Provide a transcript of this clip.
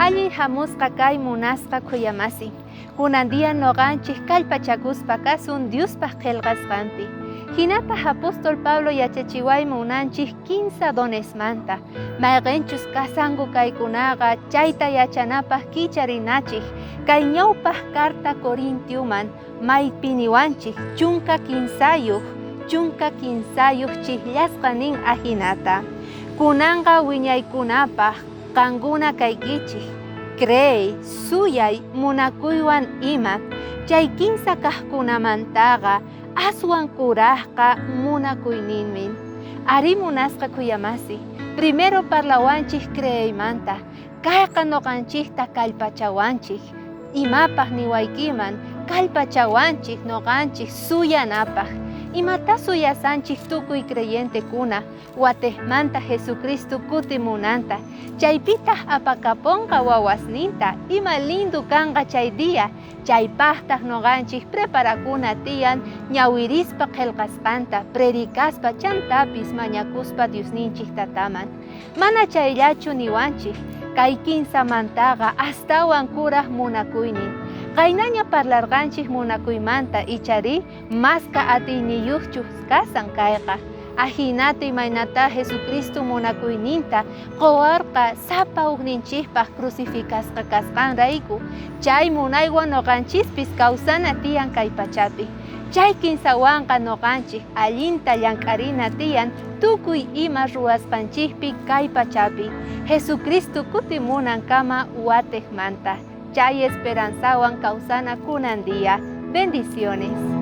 Allin hamusqa kay munasqa khuyamasi. Kunan día noqanchik kallpachakuspa kasun Diospaq qhelqasqanpi. Hinataq apóstol Pablo yachachiway munanchik kinsa donesmanta. Mayqenchus kasanku kaykunaqa chayta yachanapaq kicharinachik kay ñawpaq carta Corintioman maypi niwanchik 13, 13 chijllasqa nin ajinata. Kunanqa wiñaykunapaq qankuna kaykichik, creey, suyay, munakuywan ima. Chay kinsa kajkunamantaqa aswan kurajqa munakuyninmin. Arí munasqa khuyamasi, primero parlawanchik creeymanta, kayqa noqanchikta kallpachawanchik. Imapaj niwaykiman kallpachawanchik noqanchik suyanapaj. Imatá suyasanchik tukuy creyentekuna watejmanta Jesucristo kutimunanta, chaypitaj apakaponqa wawasninta, ima lindo kanqa chay día, chaypajtaj noqanchik preparakuna tiyan ñawirispa qhelqasqanta, predicaspa chantapis mañakuspa Diosninchik tataman. Mana chayllachu niwanchik, kay kinsamantaqa astawan kuraj munakuynin. Qaynaña parlarqanchik munakuymanta icharí maska atiyniyojchu kasan kayqa. Ajinata imaynatá Jesucristo munakuyninta qowarqa sapa ujninchikpaj crucificasqa kasqanrayku, chay munaywan noqanchispis kawsana tiyan kay pachapi. Chay kinsawanqa noqanchik allinta llank'arina tiyan tukuy ima ruwasqanchikpi kay pachapi, Jesucristo kutimunankama watejmanta. Chay esperanzawan kawsana kunan día. Bendiciones.